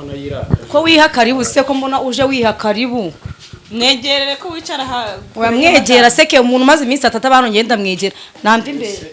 Mbona yirakaje. Ko wiha karibu se, ko mbona uje wiha karibu? Mwegerere ko wicara ha. Uramwegera seke umuntu umaze iminsi 3 abantu ngenda mwegera namva imbere.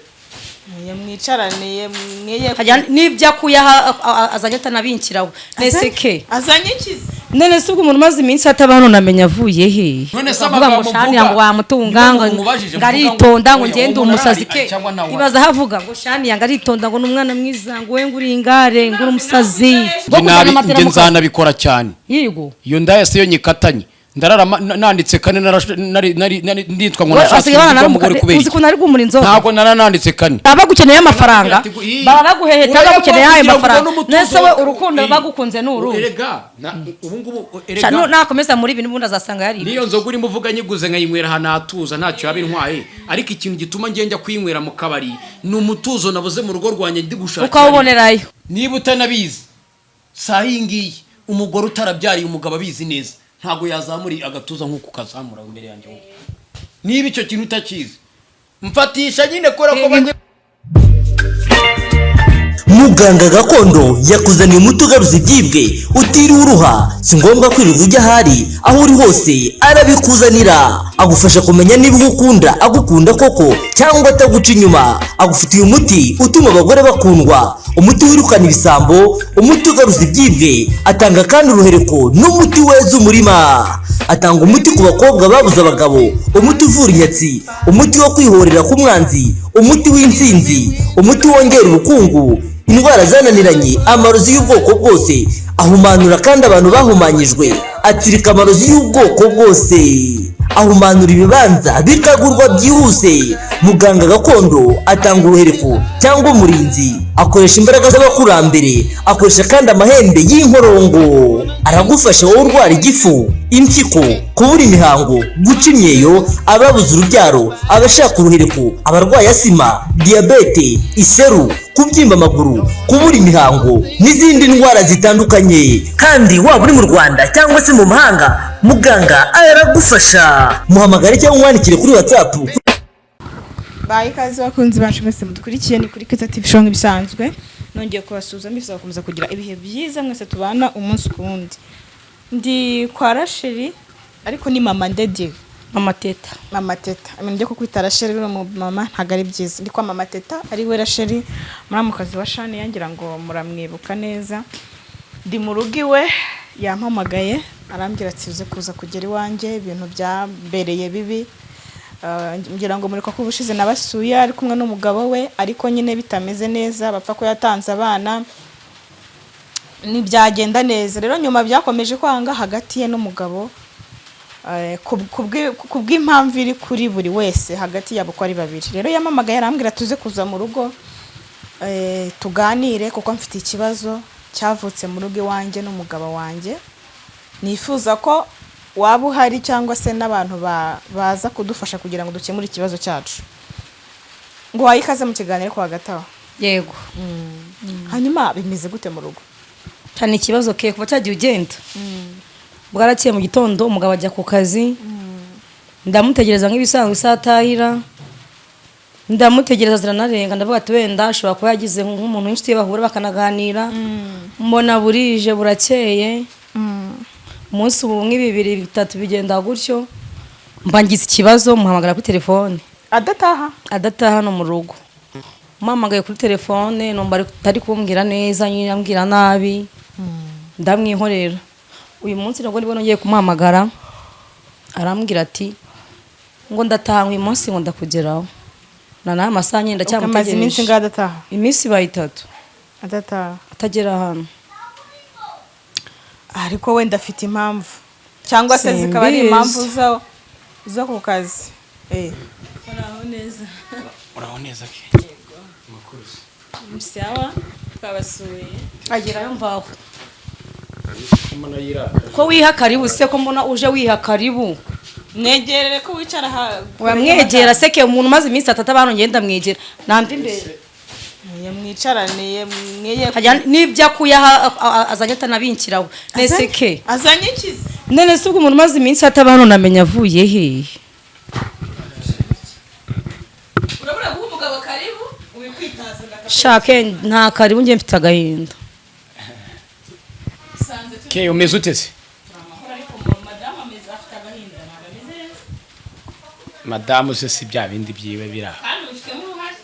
Mwicaraniye mweye. Hajya n'ibyo akuye aha azajya atanabinkiraho neseke. Azanye ikizi. None se ubwo umuntu umaze iminsi ataba namenya avuye he? None se Avuga ngo amagambo shani ngo mvuga, wamutunga ngo niyo mubajije ngo mvuga ngo aritonda ngo oya, ngende uwo muntu umusazi arahari, ke. cyangwa ntawe uhari. Ibaza aho avuga ngo shani yanga aritonda, ngo ni umwana mwiza, ngo we ngo uri ingare, ngo uri umusazi. Njye njye nzanabikora cyane. Yigo. Iyo ndaya se yo nyikatanye ndarara nanditse kane nitwa ngo We nashatse basigaye urugo banana rw'umugore kubera uzi iki? ukuntu ari guhumura inzoga. Ntabwo narananditse kane. Baba bagukeneye amafaranga. Ii. Baba baguheheta. Urayabona Bagukeneye ayo kugira ngo mafaranga. ubone umutuzo. Nese we urukundo Ii. bagukunze ni uruhe? Erega ubu ngubu Sha, erega nakomeza muri ibi n'ubundi azasanga yari niyo nzoga urimo uvuga nyiguze nkayinywera ahantu hatuza ntacyo yaba intwaye, ariko ikintu gituma ngenda kuyinywera mu kabari ni umutuzo nabuze mu rugo rwanjye ndi gushakira. Ukawubonerayo. Niba utanabizi, saa iyi ngiyi umugore utarabyariye umugabo abizi neza ntabwo yazamura agatuza nk'uko ukazamura imbere yanjye wowe. Niba icyo kintu utakizi, mfatisha nyine kubera ko bajya Muganga gakondo yakuzaniye umuti ugaruza ibyibwe utiriwe uruha. Si ngombwa kwirirwa ujya ahari, aho uri hose arabikuzanira. Agufasha kumenya niba uwo ukunda agukunda koko cyangwa ataguca inyuma. Agufitiye umuti utuma abagore bakundwa, umuti wirukana ibisambo, umuti ugaruza ibyibwe. Atanga kandi uruhereko n'umuti weza umurima. Atanga umuti ku bakobwa babuze abagabo, umuti uvura inyatsi, umuti wo kwihorera ku mwanzi, umuti w'intsinzi, umuti wongera ubukungu, indwara zananiranye, amarozi y'ubwoko bwose. Ahumanura kandi abantu bahumanyijwe, atsirika amarozi y'ubwoko bwose, ahumanura ibibanza bikagurwa byihuse. Muganga gakondo atanga uruhereko cyangwa umurinzi, akoresha imbaraga z'abakurambere, akoresha kandi amahembe y'inkorongo. Aragufasha wowe urwara igifu, impyiko, kubura imihango, guca imyeyo, ababuze urubyaro, abashaka uruhereko, abarwaye asima, diyabete, iseru, kubyimba amaguru, kubura imihango n'izindi ndwara zitandukanye. Kandi waba uri mu Rwanda cyangwa se mu mahanga, muganga aragufasha. Muhamagare cyangwa umwandikire kuri WhatsApp. Bayi ikaze bakunzi bacu mwese mudukurikiye, ni kuri Keza TV Show nk'ibisanzwe. Nongeye kubasuhuza mbifuriza gukomeza kugira ibihe byiza mwese tubana umunsi ku wundi. Ndi kwa Rasheli, ariko ni mama Ndede. Mama Teta. Mama Teta, ibintu byo kukwita Rasheli uri mu mama ntabwo ari byiza. Ndi kwa mama Teta, ari we Rasheli, muramukazi wa Shani, yangira ngo muramwibuka neza. Ndi mu rugo iwe, yampamagaye arambwira ati: "Uze kuza kugera iwanjye, ibintu byambereye bibi." Ngira ngo mureka ko ubushize nabasuye ari kumwe n'umugabo we, ariko nyine bitameze neza, bapfa ko yatanze abana ntibyagenda neza. Rero nyuma byakomeje kwanga hagati ye n'umugabo, ku bw'impamvu iri kuri buri wese hagati yabo uko ari babiri. Rero yampamagaye arambwira tuze kuza mu rugo, tuganire kuko mfite ikibazo cyavutse mu rugo iwanjye n'umugabo wanjye, nifuza ko waba uhari cyangwa se n'abantu baza kudufasha kugira ngo dukemure ikibazo cyacu. Ngo waye ikaze mu kiganiro ku hagati aho. Yego. Hanyuma bimeze gute mu rugo? Cyane ikibazo ke kuva cyagiye ugenda, bwarakeye mu gitondo umugabo ajya ku kazi, ndamutegereza nk'ibisanzwe isaha atahira, ndamutegereza ziranarenga, ndavuga ati wenda ashobora kuba yagize nk'umuntu w'inshuti ye bahura bakanaganira. Mbona burije burakeye, umunsi umwe, bibiri, bitatu, bigenda gutyo, mba ngize ikibazo muhamagara kuri telefone. Adataha? Adataha hano mu rugo. Muhamagaye kuri telefone numva atari kumbwira neza nyine, ambwira nabi, ndamwihorera. Uyu munsi nabwo nibwo nongeye kumuhamagara, arambwira ati ngo ndataha uyu munsi, ngo ndakugeraho na n'aya masaha nyine Amaze iminsi ndacyamutegereje. ingahe adataha? Iminsi ibaye 3. Adataha. Atagera hano. Ariko wenda afite impamvu cyangwa se zikaba ari Simbizi. impamvu zo ku kazi. Muraho neza. Uraho neza ke? Sawa, twabasuye. Agerayo mvaho. Mbona yirakaje. Ko wiha karibu se, ko mbona uje wiha karibu? Mwegerere ko wicara ha. Uramwegera seke umuntu umaze iminsi 3 abantu ngenda mwegera namva imbere. Mwicaraniye mweye. Hajya n'ibyo akuye aha azajya atanabinkiraho neseke. Azanye ikizi. None se ubwo umuntu umaze iminsi ataba hano namenya avuye hehe? Urabura guha umugabo karibu ubikwitaza ndakakubwira. Shake, nta karibu, njye mfite agahinda. Usanga Ke, umeze ute se? Amahoro, ariko madamu ameze, afite agahinda, ntabwo ameze neza. Madamu se si bya bindi byiwe biri aho? Kandi ubifitemo uruhare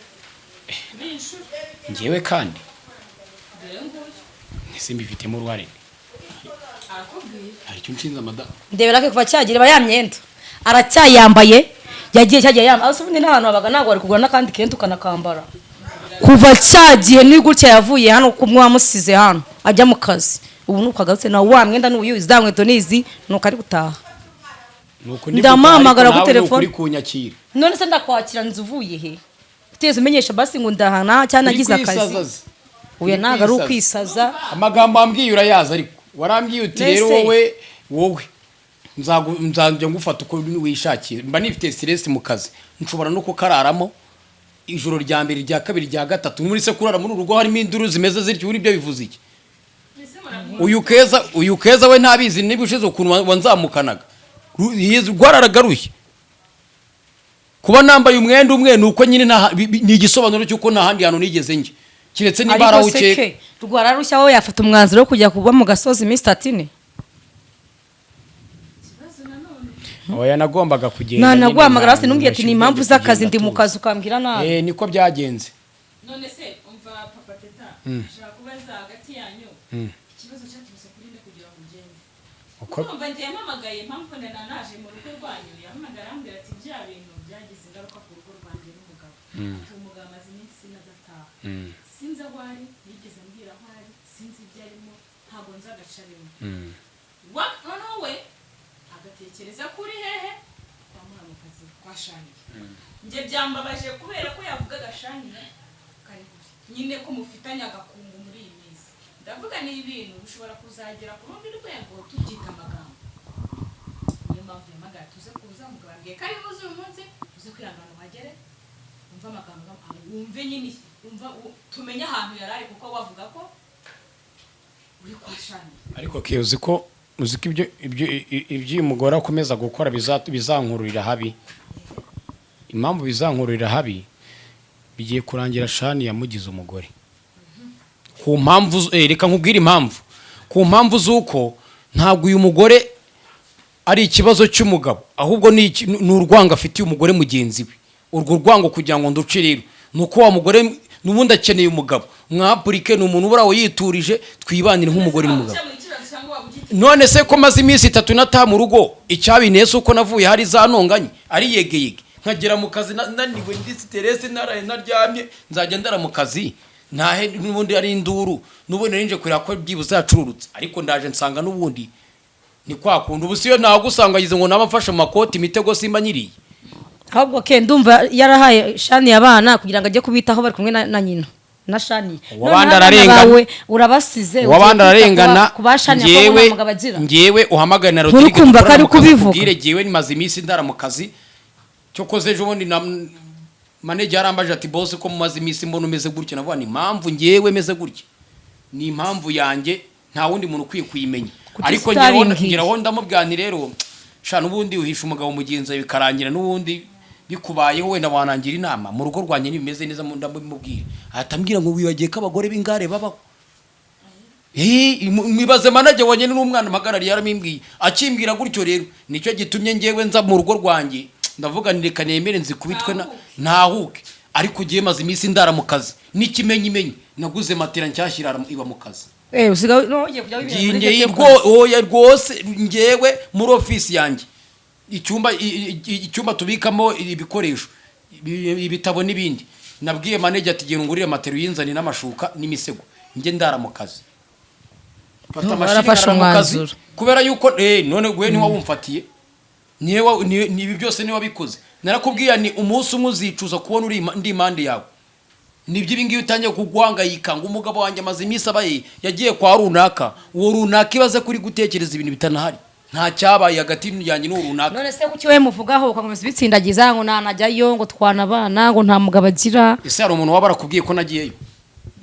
kuri iyi nshuro. Ngewe kandi? Dore nguyu. Ntisimbifitemo uruhare. Arakubwiye. Hari icyo nshinze madamu? Ndebera ko kuva cyagira iba ya myenda aracyayambaye, yagiye cyagiye yambaye aho. Ubundi n'ahantu habaga ntabwo wari kugura n'akandi kenda ukanakambara. Kuva cyagiye ni gutya, yavuye hano kumwe wamusize hano ajya mu kazi, ubu nuko agarutse na wa mwenda n'uyu, za nkweto n'izi, nuko ari gutaha. Nuko ndi Ndamuhamagara gutaha, kuri ariko nawe telefone. ni ukuri kunyakira. None se ndakwakira nzu uvuye he uteze umenyesha basi ngo ndahana cyangwa Uri nagize akazi? kwisaza se. Oya, Uri ntabwo ari kwisaza. ukwisaza. Amagambo wambwiye urayazi, ariko warambwiye uti rero Mbese? wowe nzajya ngufata uko wishakiye. Mba nifite stress mu kazi, nshobora no kukararamo ijoro rya mbere, rya kabiri, rya gatatu. Muri se kurara muri uru rugo harimo induru zimeze zityo, uri byo bivuze iki? Uyu Keza we ntabizi niba ushize ukuntu wanzamukanaga. Rwararagaruye kuba nambaye umwenda umwe, ni uko nyine ni igisobanuro cy'uko nta handi hantu nigeze njya keretse niba hari aho Ariko se ukeka. ke rwararushya, wowe yafata umwanzuro wo kujya kuba mu gasozi iminsi 30? Oya, nagombaga kugenda. Nanaguhamagara hasi ntumbwiye ati ni impamvu z'akazi, ndi mu kazi, ukambwira nabi. Eh, niko byagenze. None se umva, Papa Teta, ushaka kubaza hagati yanyu ikibazo cyaturutse kuri nde kugira ngo ugende? Uko Urumva, ngiye mpamagaye, impamvu nda naje mu rugo rwanyu, yahamagara arambwira ati bya bintu byagize ingaruka ku rugo rwanjye n'umugabo. Ati umugabo amaze iminsi adataha, sinzi aho ari, yigeze ambwira aho ari, sinzi ibyo arimo, ntabwo nzi agace arimo. Noneho we agatekereza ko uri hehe? Kwa muramukazi, kwa Shaniya. Njye byambabaje kubera ko yavugaga Shaniya kari nyine ko mufitanye agakungu muri iyi minsi. Ndavuga ni ibintu bishobora kuzagera ku rundi rwego tubyita amagambo. Niyo mpamvu yamagara tuze kuza. Umugabo yambwiye ko ari buze uyu munsi, uze kwihangana uhagere, wumve amagambo, wumve nyine, wumva tumenye ahantu yari ari, kuko wavuga ko uri kwa Shaniya. Ariko ke, uzi ko ibyo uyu mugore akomeza gukora bizankururira habi. Impamvu bizankururira habi, bigiye kurangira Shani yamugize umugore ku mpamvu reka nkubwire impamvu. Ku mpamvu z'uko ntabwo uyu mugore ari ikibazo cy'umugabo, ahubwo ni urwango afitiye umugore mugenzi we. Urwo rwango kugira ngo nduce rero, ni uko wa mugore n'ubundi akeneye umugabo mwapurike, ni umuntu ubura yiturije, twibanire nk'umugore n'umugabo. None se ko maze iminsi 3 nataha mu rugo, icyabinteye si uko navuye hari za ntonganya ari yegeyege, nkagera mu kazi naniwe, ndi stress, naraye ntaryamye, nzajya ndara mu kazi ntahe n'ubundi ari induru. N'ubundi nari nje kureba ko byibuze yacururutse, ariko ndaje nsanga n'ubundi ni kwa kundi. Ubu siyo nagusanga agize ngo naba mfashe mu makoti imitego, simba nyiriye. Ahubwo ke ndumva yarahaye Shani abana kugira ngo ajye kubitaho bari kumwe na nyina na Shani. Uwabandi Noneho abana ararengana. bawe urabasize, Uwabandi ugiye kwita ararengana. ku ba Shani kuko Ngewe nta mugabo agira. ngewe uhamagare na Nturi Rodrigue kumva ko dukorana ari mu kazi, kubivuga. nkubwire, ngewe maze iminsi ndara mu kazi. Cyokoze ejo bundi na manager yarambaje ati: "Boss, ko mumaze iminsi mbona umeze gutya?" Navuga ni impamvu ngewe meze gutya, ni impamvu yanjye, nta wundi muntu ukwiye kuyimenya. Kuki Ariko utabimbwiye? ngeraho ndamubwira nti rero sha, n'ubundi uhisha umugabo mugenzi wawe bikarangira n'ubundi bikubayeho, wenda wanangira inama. Mu rugo rwanjye ntibimeze neza, ndamubwira, ahita ambwira ngo wibagiye ko abagore b'ingare babaho. Mwibaze manager wanjye n'umwana mpagarariye yarabimbwiye. Akimbwira gutyo rero, nicyo gitumye ngewe nza mu rugo rwanjye, ndavuga nti reka nemere nzikubitwe ntahuke. Ariko ugiye maze iminsi ndara mu kazi, n'ikimenyimenyi naguze matera nshyashya irara iba mu kazi. Eh, usigaye no ugiye kujya wibera muri Ngiye ibyo byo kazi. Oya rwose, ngewe muri ofisi yanjye icyumba icyumba tubikamo ibikoresho, ibitabo n'ibindi, nabwiye manager ati genda ungurire matera uyinzane n'amashuka n'imisego, njye ndara mu kazi. Fata No, amashini barafashe nkarara mu kazi. umwanzuro. Kubera yuko none gwe niwe wumfatiye, ni ibi byose niwe wabikoze. Narakubwiye ni umunsi umwe uzicuza kubona uri ndi impande yawe. Nibyo, ibi ngibi utangiye kuguhangayika ngo umugabo wanjye amaze iminsi abaye yagiye kwa runaka, uwo runaka, ibaze kuri gutekereza ibintu bitanahari, nta cyabaye hagati yanjye n'uwo runaka. None se kuki we muvugaho ugakomeza ubitsindagiza ngo ntanajyayo, ngo twana abana, ngo nta mugabo agira? Ese hari umuntu waba arakubwiye ko nagiyeyo?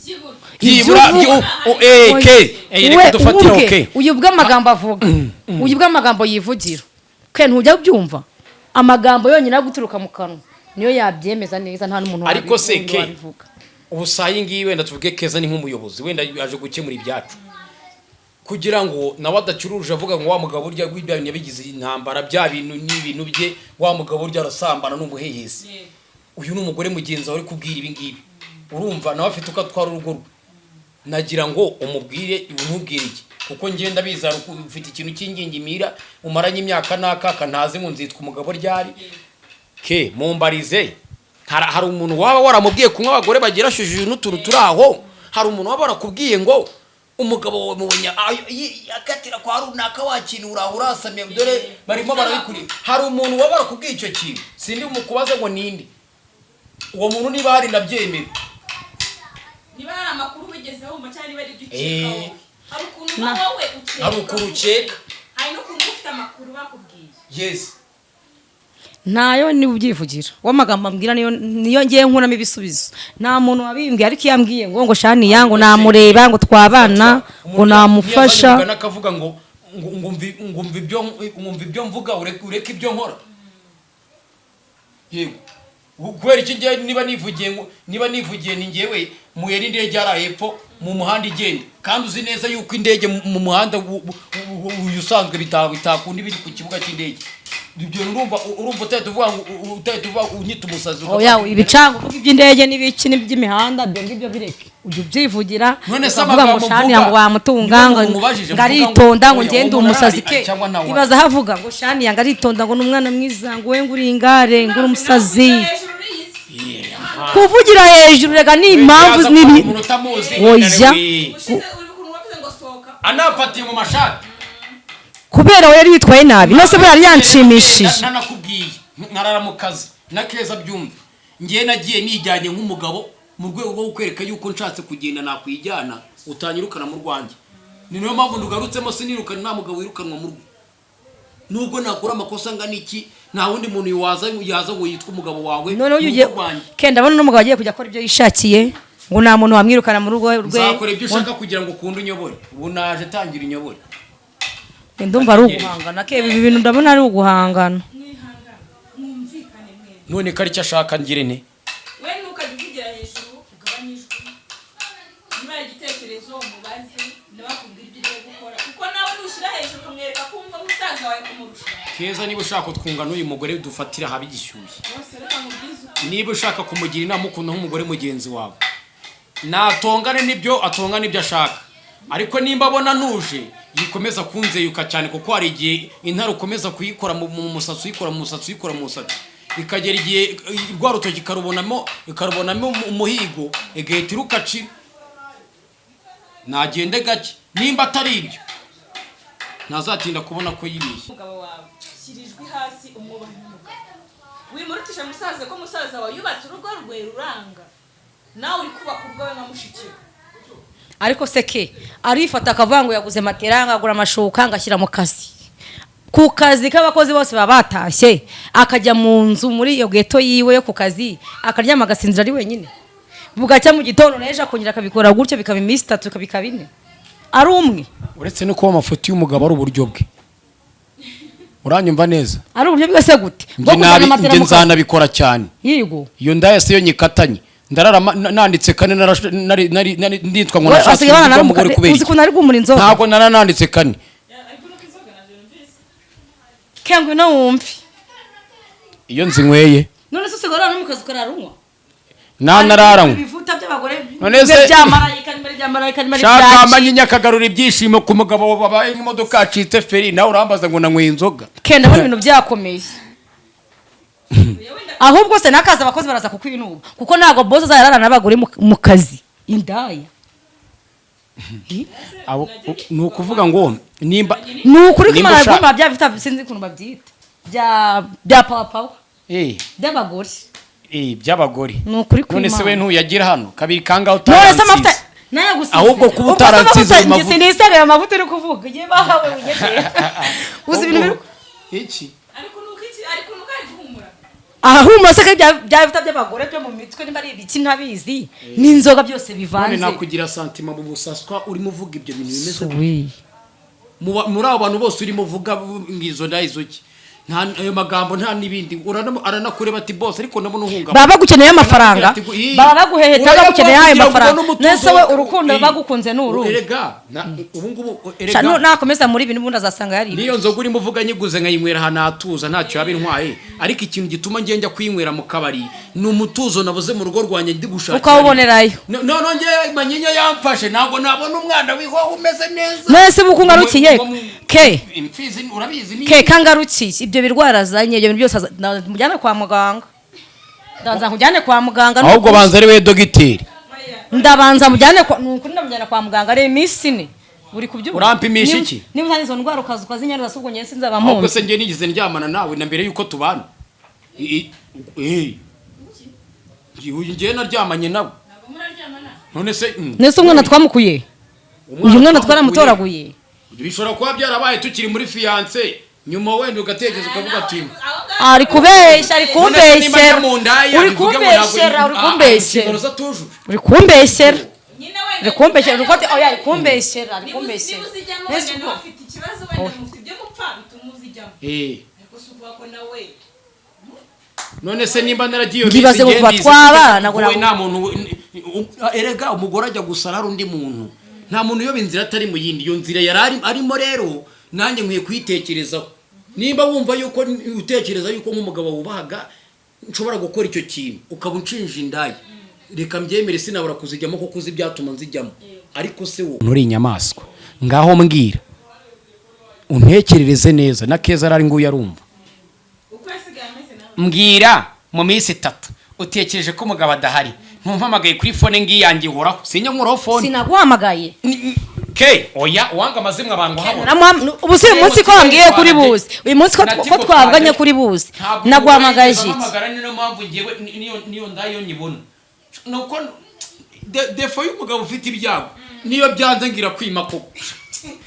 Byibura. Byibura Ibyo uvuga- ke reka We, dufatire. ubwe, Okay. Uyu bw'amagambo avuga, uyu bw'amagambo yivugira ke, ntujya ubyumva? Amagambo yonyine ari guturuka mu kanwa niyo yabyemeza neza, nta n'umuntu Ariko se wundi ke wabivuga. Ubu saa iyi ngiyi, wenda tuvuge Keza ni nk'umuyobozi, wenda yaje gukemura ibyacu. Kugira ngo nawe adacuruje avuga ngo wa mugabo urya bya bintu yabigize intambara, bya bintu ni ibintu bye, wa mugabo urya arasambana n'umuhehesi. Uyu ni umugore mugenzi wawe uri kubwira ibi ngibi, urumva nawe afite uko atwara urugo rwe. Nagira ngo umubwire, umubwire iki, kuko ngenda bizara ufite ikintu cy'ingingimira umaranye imyaka n'akaka, ntazi ngo nzitwa umugabo ryari. Ke mumbarize, hari umuntu waba waramubwiye kunywa abagore bagira shujuju n'utuntu turi aho? Hari umuntu waba warakubwiye ngo umugabo wawe mubonye akatira kwa runaka, wakintu uraho urasamye, dore barimo barabikurira? Hari umuntu waba warakubwiye icyo kintu? Sindi mukubaze ngo ninde uwo muntu, niba hari ndabyemera. Niba hari amakuru wigeze wumva cyangwa niba ari ibyo ukeka, wowe hari ukuntu wowe ukeka, Hari ukuntu ukeka. Hari n'ukuntu uba ufite amakuru bakubwiye. Yes. Ntayo, niba ubyivugira w'amagambo ambwira niyo ngiye nkuramo ibisubizo. Nta muntu wabimbwiye, ariko iyo ambwiye ngo Shaniya, ngo namureba, ngo twabana, ngo namufasha. Umugani akavuga ngo ngumva ibyo mvuga, ureke ibyo nkora. Yego, kubera iki? Ngewe niba nivugiye ngo niba nivugiye ni ngewe muye n'indege yari hepfo mu muhanda igenda, kandi uzi neza yuko indege mu muhanda uyu usanzwe bitakunda ibiri ku kibuga cy'indege. Ibyo urumva utahita uvuga ngo utahita uvuga unyita umusazi. Oya, ibicanga uvuga iby'indege n'ibiki n'iby'imihanda, ibyo ngibyo bireke, ujya ubyivugira. None se ukavuga ngo amagambo Shaniya mvuga, ngo wamutunga, niba ngo mumubajije ngo mvuga ngo aritonda, ngo oya, ngende uwo muntu umusazi arahari, ke. cyangwa ntawe uhari? Ibaza aho avuga ngo Shaniya ngo aritonda, ngo ni umwana mwiza, ngo we ngo uri ingare, ngo uri umusazi. Hejuru uriyizi. Kuvugira hejuru rega ni impamvu Yaza nibi. umuntu utamuzi. Oya. Ushize uri ukuntu wavuze ngo sohoka. Anafatiye mu mashati. Kubera we yari yitwaye nabi, nose buriya yari yanshimishije. Nanakubwiye nkarara mu kazi na Keza byumve. Ngewe nagiye nijyanye nk'umugabo mu rwego rwo kukwereka yuko nshatse kugenda nakwijyana, utanyirukana mu rwanjye. Ni nayo mpamvu ndugarutsemo, sinirukana. Nta mugabo wirukanwa mu rwe, nubwo nakora amakosa angana iki, nta wundi muntu waza yaza ngo yitwe umugabo wawe Noneho mu iyo ugiye rugo rwanjye. Ke ndabona n'umugabo agiye kujya akora ibyo yishakiye, ngo nta muntu wamwirukana mu rugo rwe. Nzakora ibyo ushaka kugira ngo ukunde unyobore. Ubu naje, tangira unyobore. Ndumva ari uguhangana ke, ibi bintu ndabona ari uguhangana. Mwihangane, mwumvikane mwembi. None ko aricyo ashaka, ngire nte? We ntukajya uvugira hejuru, ugabanye ijwi. Niba ari igitekerezo umubaze, nawe akubwira ibyo ugiye gukora, kuko nawe nushyira hejuru ukamwereka ko wumva musaza wawe kumurusha. Keza, niba ushaka kutwunga n'uyu mugore, dufatira ahaba igishyushye. Bose reka mubwize ukuri. Niba ushaka kumugira inama ukunda nk'umugore mugenzi wawe, natongane n'ibyo atongane ibyo ashaka, ariko nimba abona ntuje yikomeza kunzeyuka cyane, kuko hari igihe intare ukomeza kuyikora mu musatsi, uyikora mu musatsi, uyikora mu musatsi, ikagera igihe rwa rutoki ikarubonamo umuhigo, igahita irukacira. Nagende gake. Nimba atari ibyo, ntazatinda kubona ko yibeshye. Umugabo wawe, shyira ijwi hasi, umwubahe nk'umugabo. Wimurutisha musaza, ko musaza wawe yubatse urugo rwe ruranga, nawe uri kubaka urwawe nka mushiki we. Ariko se ke arifata akavuga ngo yaguze matera, ngo agura amashuka, ngo ashyira mu kazi, ku kazi k'abakozi bose baba batashye, akajya mu nzu muri iyo geto yiwe yo ku kazi, akaryama agasinzira ari wenyine, bugacya mu gitondo n'ejo akongera akabikora gutyo, bikaba iminsi 3, bikaba 4, ari umwe. Uretse no kuba amafoto y'umugabo ari uburyo bwe, uranyumva neza? Ari uburyo bwose gute bwo Njye kujyana matera njye mu kazi? nzanabikora cyane. Yigo. Iyo ndaya se yo nyikatanye, ndarara nanditse kane, nitwa ngo We nashatse basigaye uburyo banana bw'umugore kubera uzi iki? ukuntu ari guhumura inzoga. Ntabwo nanditse kane. Ariko nuko inzoga nazo numvise. Ke ngwino wumve. Iyo nzinyweye. None se usigaye urara no mu kazi, ukarara unywa? Ntararanywa. Ibivuta by'abagore None bya marayika, nimba ari ibya marayika, nimba ari Shaka ibya amanyinya akagarura ibyishimo ku mugabo wabaye nk'imodoka yacitse feri, nawe urambaza ngo nanyweye inzoga. Ke ndabona ibintu byakomeye. Ahubwo se n'akazi abakozi baraza kukwinuba, kuko ntabwo boss azararana n'abagore mu kazi, indaya. Ni ukuvuga ngo nimba Ni ukuri ko nimba Imana iguma bya bita, sinzi ukuntu babyita, bya power power by'abagore. By'abagore. Ni ukuri None se we kw'Imana. ntuyagira hano kabiri kangahe None se amavuta utaransize? nayagusize? Ahubwo kuba Ubwo se utaransize ayo amavuta mavuta. sinisiga ayo mavuta uri kuvuga igihe bahawe unyegera, uzi ibintu biri Iki? Ariko nuko iki, ariko nuko ari guhumura. Ahumura se ko bya bivuta by'abagore byo mu mitwe, nimba ari ibiki ntabizi, n'inzoga byose None bivanze. nakugira santima mu busaswa urimo uvuga ibyo bintu bimeze Suwi. Muri abo bantu bose urimo uvuga ngo izo nda izo ki. Nta ayo magambo, nta n'ibindi. Aranakureba ati: "Boss, ariko ndabona uhungabana." Baba bagukeneye amafaranga. Ati, "Ii." Baba baguheheta. Urayabona Bagukeneye ayo kugira ngo mafaranga. ubone umutuzo. Nese we urukundo Ii. bagukunze ni uruhe? Erega ubu ngubu Sha, erega nakomeza muri ibi n'ubundi azasanga yari niyo nzoga urimo uvuga nyiguze nkayinywera ahantu hatuza, ntacyo yaba intwaye. Ariko ikintu gituma ngenda kuyinywera mu kabari ni umutuzo nabuze mu rugo rwanjye ndi gushakira. Ukawubonerayo. No, no, njye manyinya yamfashe, ntabwo nabona umwana w'ihoho umeze neza. Nese ubu kungarukiye ke? Imfizi urabizi ni Ke kangarukiye, ibyo birwara azanye, ibyo bintu byose mujyane kwa muganga, ndabanza nkujyane kwa muganga. Ahubwo banza ari we dogiteri. Ndabanza mujyane kwa, ni ukuri ndamujyana kwa muganga, areba iminsi 4 uri kubyumva. Urampimisha iki? Niba uzanye izo ndwara ukaza ukazinyaruza, ubwo njye sinzaba Ahubwo mpunzi. se njye nigeze ndyamana nawe na mbere yuko tubana? Uyu njye naryamanye nawe? Ntabwo muraryamana. None se Nese umwana twamukuye? Uyu mwana twaramutoraguye. Bishobora kuba byarabaye tukiri muri fiancé, nyuma wenda ugatekereza ukavuga ati Ari kubeshya, ari None se niba kumbeshyera. njya mu ndaya, Uri bivuge ngo ntabwo kumbeshyera, uri inshingano kumbeshyera. zatujuje. Uri kumbeshyera. Nyine wenda Uri kumbeshyera, uri gufata, oya, ari kumbeshyera, ari niba kumbeshyera. niba uzijyamo Nese wenda ubwo nawe afite ikibazo, wenda mufite ibyo mupfa bituma uzijyamo, ariko si ukuvuga ko nawe None se nimba naragiye Ngibaze ngo kuva twabana, ngo wowe nta muntu erega umugore ajya gusara hari undi muntu, nta muntu uyoba inzira atari mu yindi. Iyo nzira yari arimo rero nanjye nkwiye kuyitekerezaho. Nimba wumva yuko utekereza yuko nk'umugabo wubahaga nshobora gukora icyo kintu, ukaba unshinja indaya, reka mbyemere, sinabura kuzijyamo kuko uzi ibyatuma nzijyamo. Ariko se wowe nturi inyamaswa? Ngaho mbwira, untekerereze neza, na Keza arari nguyu arumva. Uko yasigaye ameze nawe. Mbwira, mu minsi 3 utekereje ko umugabo adahari, ntumpamagaye kuri phone ngiyi yanjye ihoraho, sinya nkuraho phone. Sinaguhamagaye. Ke oya, uwanga amazimwe abantu habona. Ubu si uyu munsi ko wambwiye kuri buzi, uyu munsi ko twavuganye kuri buzi, naguhamagaye iki? Naguhamagara, niyo mpamvu ngewe niyo ndayo nyibona nuko défaut y'umugabo ufite ibyago, niyo byanze ngira kwima koko.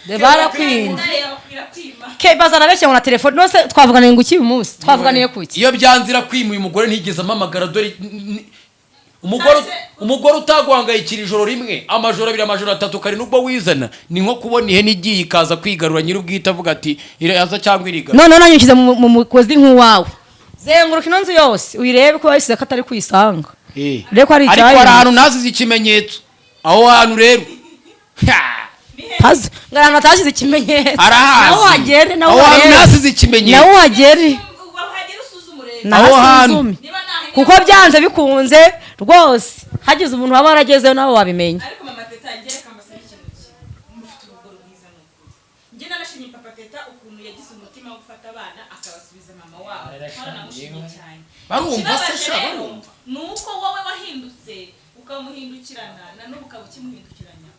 Barakwinda. Irakwima. Ke bazana benshi ngo na telefone nose twavuganiye ngo iki? Uyu munsi twavuganiye kuki? Iyo byanze irakwima. Uyu mugore ntigeze ampamagara. Dore umugore utaguhangayikira ijoro rimwe, amajoro 2, amajoro 3 kare, nubwo wizana, ni nko kubona ihene igiye ikaza kwigarura, nyir'ubwite avuga ati iraza cyangwa irigarura. Noneho nanjye nshyize mu mugozi nk'uwawe, zenguruka ino nzu yose uyirebe ko wayisize ko atari kuyisanga. Urebe ko hari Ariko hari icyahindutse. ahantu nasize ikimenyetso, aho hantu rero Ha! Tazi ngo ahantu hatashyize ikimenyetso. Arahazi. Nawe uhagere, nawe Aho hantu uharebe. nasize ikimenyetso. Nawe uhagere. Wahagera usuzume urebe. Aho hantu. Nahasuzume. Niba nta Kuko byanze bikunze rwose hagize umuntu waba waragezeyo, nawe wabimenya. Ariko mama Teta, njye reka mbasaba ikintu kimwe: mufite urugo rwiza, ni ukuri. Njye narashimye papa Teta ukuntu yagize umutima wo gufata abana akabasubiza mama wabo, naranamushimye cyane. Barumva se? Ikibabaje Sha, rero, barumva. ni uko wowe wahindutse ukamuhindukirana, na n'ubu ukaba ukimuhindukiranya,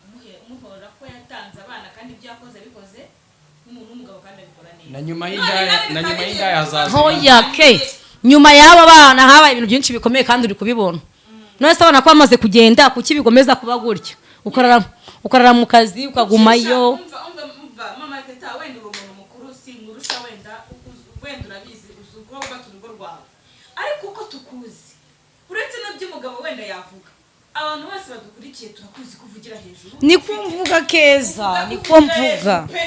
umuhora ko yatanze abana, kandi ibyo yakoze abikoze nk'umuntu w'umugabo kandi abikora neza. Na nyuma y'indaya, na nyuma y'indaya hazaza. Hoya ke, nyuma y'aba bana habaye ibintu byinshi bikomeye kandi uri kubibona. None se abana ko bamaze kugenda, kuki bigomeza kuba gutya, ukarara mu kazi ukagumayo? Umva, umva, umva mama Teta, wenda uri umuntu mukuru sinkurusha, wenda wenda urabizi, uzi uko wubatse urugo rwawe. Ariko uko tukuzi, uretse n'by'umugabo wenda yavuga, abantu bose badukurikiye turakuzi ko uvugira hejuru. Niko mvuga Keza, niko mvuga. Pe,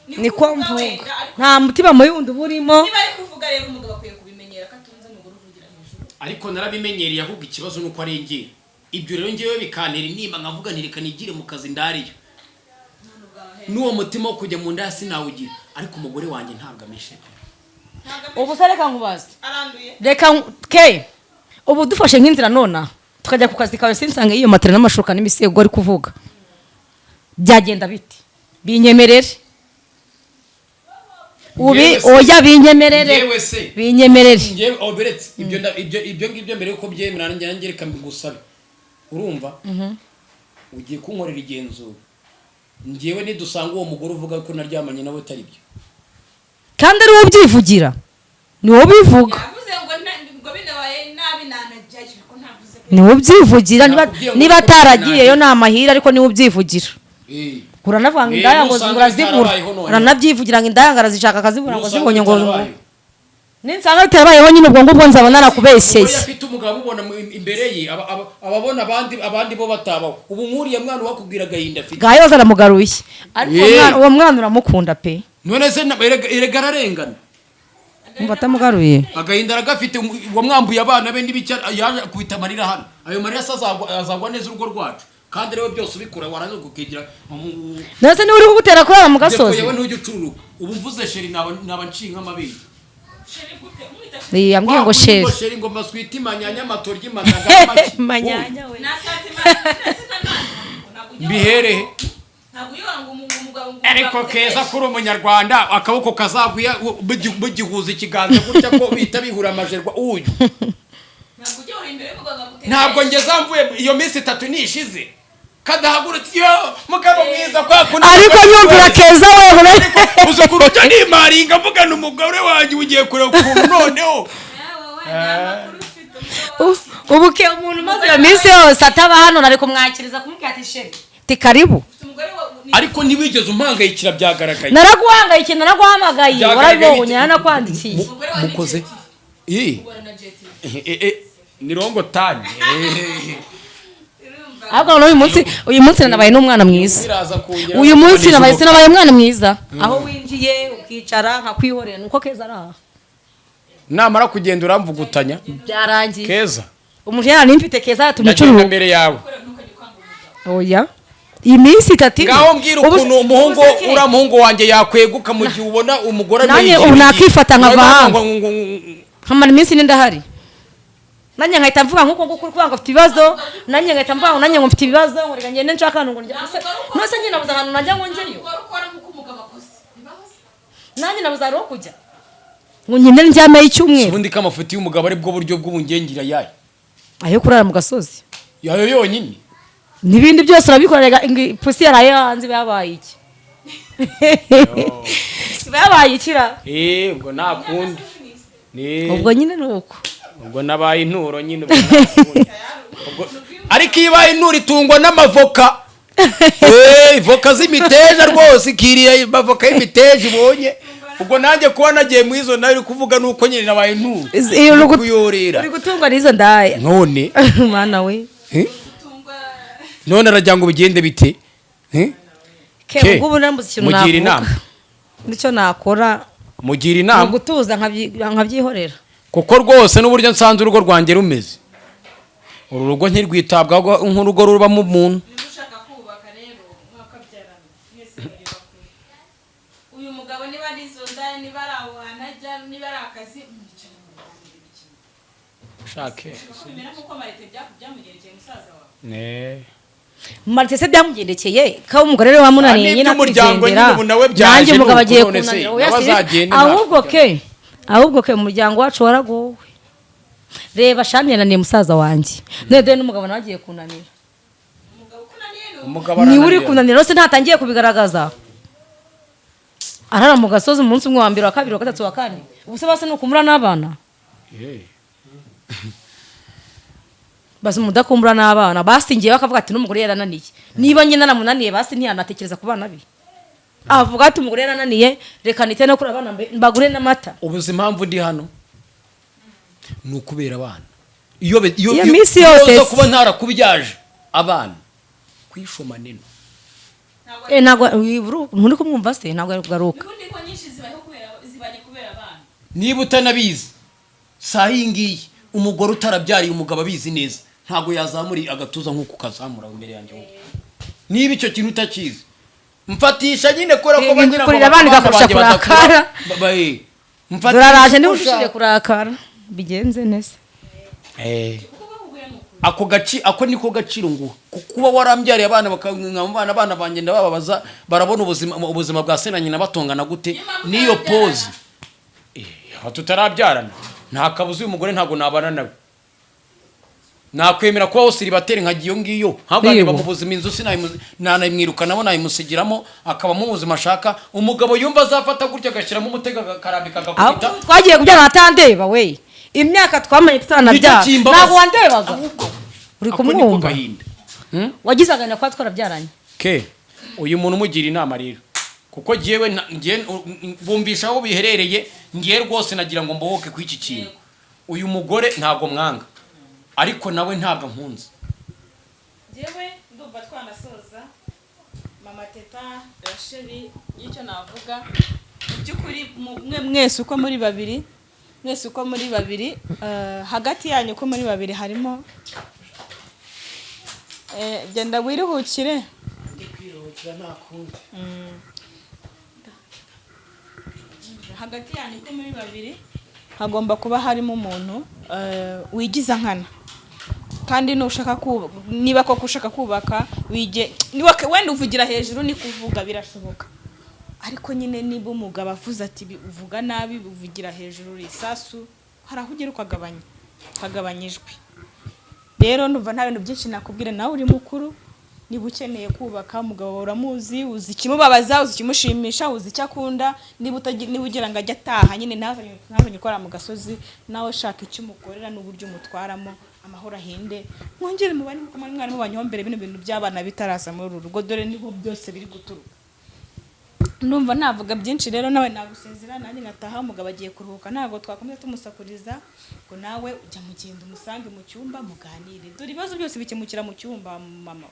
Niko uvuga mvuga. wenda, ariko Nta mutima mubi wundi uba urimo. niba ari kuvuga rero, umugabo akwiye kubimenyera ko atunze umugore uvugira hejuru. Ariko narabimenyereye, ahubwo ikibazo ni uko arengera. Ibyo rero ngewe bikantera intimba, nkavuga nti reka nigire mu kazi ndariyo, n'uwo mutima wo kujya mu nda sinawugira. Ariko umugore wanjye ntabwo ameshe pe. Ubu se reka nkubaze. Aranduye. Reka ke, ubu dufashe nk'inzira nona tukajya ku kazi kawe, sinsange iyo matera n'amashuka n'imisego ari kuvuga, byagenda bite? Binyemerere ubi Njyewe se- oya, binyemerere. Njyewe se Binyemerere. Njyewe oberetse ibyo ibyo ngibyo mbere yuko byemera, nanjye reka mbigusabe. Urumva ugiye kunkorera igenzura, njyewe nidusanga uwo mugore uvuga ko naryamanye nawe atari byo. Kandi ari wowe ubyivugira, ni wowe ubivuga. Yavuze ngo ngo binabaye nabi nanajyayo, ariko ntavuze ko Ni wowe ubyivugira niba Nakubwiye ngo niba niko ataragiyeyo ni amahire, ariko niwe ubyivugira. Uranavuga ngo indaya ngo nusanga urazibura. bitarabayeho none. Uranabyivugira ngo indaya ngo arazishaka akazibura, ngo Nusanga zibonye ngo bitarabayeho. Ninsanga bitarabayeho nyine, ubwo ngubwo nzaba narakubeshyeye. Umugore afite umugabo amubona imbere ye, ababona abandi bo batabaho. Ubu nk'uriya mwana wakubwira agahinda afite. Ngaho aramugaruye, ariko uwo Eh. uwo mwana uramukunda pe. None se erega ararengana. Umva atamugaruye. Agahinda aragafite. Wamwambuye abana be n'ibicya, yaje akubita amarira hano. Ayo marira se azagwa neza urugo rwacu? Kandi rero byose ubikora warangiza ukigira Ndetse niba uri kugutera kurara mu gasozi. Yewe, ntujya ucururuka. Ubu mvuze chéri, naba nciye nk'amabere. Eh, yambwiye ngo chéri. Ngo chéri, ngo maswiti, manyanya, amatoryi, managa, amaki. Manyanya we. Mbiherehe. Ariko keza kuri umunyarwanda, akaboko kazaguya mugihuza ikiganza gutya ko bita bihura amajerwa. Uyu ntabwo ngeza mvuye iyo minsi 3 nishize kadahagurutse yo mugabo mwiza kwa kundi. Ariko nyumvira keza we. Uzi ukuntu ujya nimaringa mvugana umugore wanjye, ugiye kureba ukuntu noneho. Ubu ke umuntu umaze iyo minsi yose ataba hano, nari kumwakiriza kumubwira ati: "Chéri, ti karibu." Ariko ntiwigeze umpangayikira, byagaragaye. Naraguhangayikiye, naraguhamagaye. Byagaragaye. Warabibonye, naranakwandikiye. Mukoze Ii. Ni rongo tani. Ahubwo noneho uyu munsi nanabaye n'umwana mwiza. Biraza kongera. Uyu munsi nabaye, sinabaye umwana mwiza aho winjiye ukicara nkakwihorera, nuko keza ari aha. Namara kugenda uramvugutanya. Byarangiye. Keza. Umujinya nari mfite, keza yatumye Ndagenda ucuruka. imbere yawe. Oya, iyi minsi 3 ine. Ngaho mbwira ukuntu umuhungu Ubu se ke? uriya muhungu wanjye yakweguka mu gihe ubona umugore Nanjye yigira ubu nakifata nkava hano. Nkamara iminsi 4 ndahari, nanjye nkahita mvuga nk'uko nguko uri kuvuga ngo afite ibibazo, nanjye ngahita mvuga ngo nanjye ngo mfite ibibazo, ngo reka ngende nshaka ahantu ngo njye. Nose njye nabuze ahantu najya ngo njyeyo? Nanjye nabuze ahantu ho kujya ngo ngende ndyame icyumweru? Ubundi ko amafuti y'umugabo ari bwo buryo bw'ubungengira yayo. Ayo kurara mu gasozi. Yayo yonyine. N'ibindi byose urabikora. Rega ipusi yaraye hanze iba yabaye iki? Iba yabaye ikira. Eh, ubwo nta kundi ni. Ubwo nyine ni uko. Ubwo nabaye inturo nyine, ubwo nta kundi. Ariko iyo ibaye inturo itungwa n'amavoka. Eh, voka z'imiteja rwose, ikiriye amavoka y'imiteja ibonye. Ubwo nanjye kuba nagiye mu izo nawe uri kuvuga nuko nyine nabaye inturo. Iyo uri kuyorera. Uri gutungwa n'izo ndaya. None Mwana we. Eh? None aragira ngo bigende bite? Eh? Ke. Ke, Ubwo ubu nambuze ikintu mugira navuga. inama. Nicyo nakora Mugira ni inama. ugutuza nkabyihorera. Kuko rwose n'uburyo nsanze urugo rwanjye rumeze, uru rugo ntirwitabwaho nk'urugo rubamo umuntu. Niba ushaka kubaka rero mwakabyarana mwese muri bakuru, uyu mugabo niba ari izo ndaya, niba ari aho hantu ajya, niba ari akazi, mwicara muganire bikemura. Ushake. Bimera nk'uko marite byamugerekeye musaza wawe. Ne. Marite se byamugendekeye ko umugore we wamunaniye? Ah, Nyine n'iby'umuryango akigendera. nyine ubu nawe byaje. Nanjye umugabo nuko agiye none se, kunanira. Oya, nawe azagende. Ahubwo ke, ahubwo ke umuryango wacu waragowe. Reba shani yananiye musaza wanjye, none dore n'umugabo nawe agiye kunanira. Umugabo ukunaniye ni Umugabo Niwe uri arananirana. kunanira rwose, ntatangiye kubigaragaza. Arara mu gasozi umunsi umwe, wa mbere, wa kabiri, wa gatatu, wa kane. Ubu se basi ni ukumura n'abana? Eh. Basi mudakumbura n'abana basingiye bakavuga ati n'umugore yarananiye. Niba njye naramunaniye, basi ntiyanatekereza ku bana be, avuga ati umugore yarananiye, reka nite no kuri abana mbagure n'amata. Ubuze impamvu ndi hano ni ukubera abana. Iyo Iyo minsi yose iyo uza se. kuba ntarakubyaje abana kwishoma nino. Eh, ntabwo nturi kumwumva se, ntabwo ari kugaruka. N'ubundi ko nyinshi zibayeho kubera zibanye kubera abana. Niba utanabizi, saa iyi ngiyi umugore utarabyariye umugabo abizi neza ntabwo yazamura agatuza nk'uko ukazamura imbere yanjye wowe. Niba icyo kintu utakizi, mfatisha nyine kubera ko Eh, bagira ngo kurera abana igakurusha banjye badakura. kurakara. Mfatisha Duraraje niba uko ushaka. urushije kurakara bigenze neza. Eh. Ako gaci, ako niko gaciro nguha. Kuba warambyariye abana bakabana, abana banjye ndababaza, barabona ubuzima bwa se na nyina batongana gute n'iyo pose. Eh, aho tutarabyarana nta kabuza uyu mugore ntabwo nabana nawe, nakwemera kubaho célibataire nkajya iyo ngiyo ntabwo Yego. niba mu buzima inzu sinanayimwirukanamo, nayimusigiramo akabamo ubuzima ashaka. Umugabo yumva azafata gutya agashyiramo umutego akarambika agakubita. Ahubwo twagiye kubyara atandeba we, imyaka twamanye tutanabyara. Nicyo kimbabaza. Ntabwo wandebaga. Ahubwo Uri ako niko kumwumva? gahinda. Wagize agahinda kuba twarabyaranye. Ke, uyu muntu umugira inama rero, kuko jyewe bumvisha aho biherereye. Ngiye rwose nagira ngo mbohoke ku iki kintu. Uyu mugore ntabwo mwanga, ariko nawe ntabwo nkunze. Njyewe ndumva twanasoza. Mama Teta, Rasheli, y'icyo navuga mu by'ukuri, mwe mwese uko muri babiri. Mwese uko muri babiri, hagati yanyu uko muri babiri harimo, genda wiruhukire. Ndi kwiruhukira, nta kundi. Hagati yanyu uko muri babiri hagomba kuba harimo umuntu wigiza nkana. Kandi nushaka kubaka, niba koko ushaka kubaka, wige wenda uvugira hejuru, ni kuvuga birashoboka, ariko nyine niba umugabo avuze ati uvuga nabi, uvugira hejuru, uri isasu, hari aho ugera ukagabanya ijwi. Rero ndumva nta bintu byinshi nakubwira. Nawe uri mukuru, niba ukeneye kubaka, umugabo wawe uramuzi, uzi ikimubabaza, uzi ikimushimisha, uzi icyo akunda. Niba ugira ngo ajye ataha nyine ntazanye ukora mu gasozi, nawe shaka icyo umukorera n'uburyo umutwaramo, amahoro ahinde, mwongere mubane nkuko mwari mubanye mbere bino bintu by'abana bitaraza muri uru rugo. Dore niho byose biri guturuka. Ndumva navuga byinshi. Rero nawe nagusezera, nanjye ngataha. Umugabo agiye kuruhuka, ntabwo twakomeza tumusakuriza. Ngo nawe ujya mugenda umusange mu cyumba muganire. Dore ibibazo byose bikemukira mu cyumba. Mama,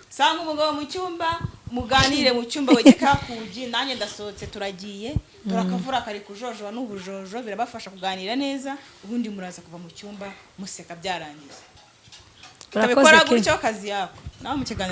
sanga umugabo mu cyumba, muganire mu cyumba, wegeka kugi, nanjye ndasohotse, turagiye. Dore akavura kari kujojoba n'ubujojo, birabafasha kuganira neza. Ubundi muraza kuva mu cyumba museka, byarangiye. Urakoze utabikora ke. gutyo, kazi yako nawe mu kiganiro.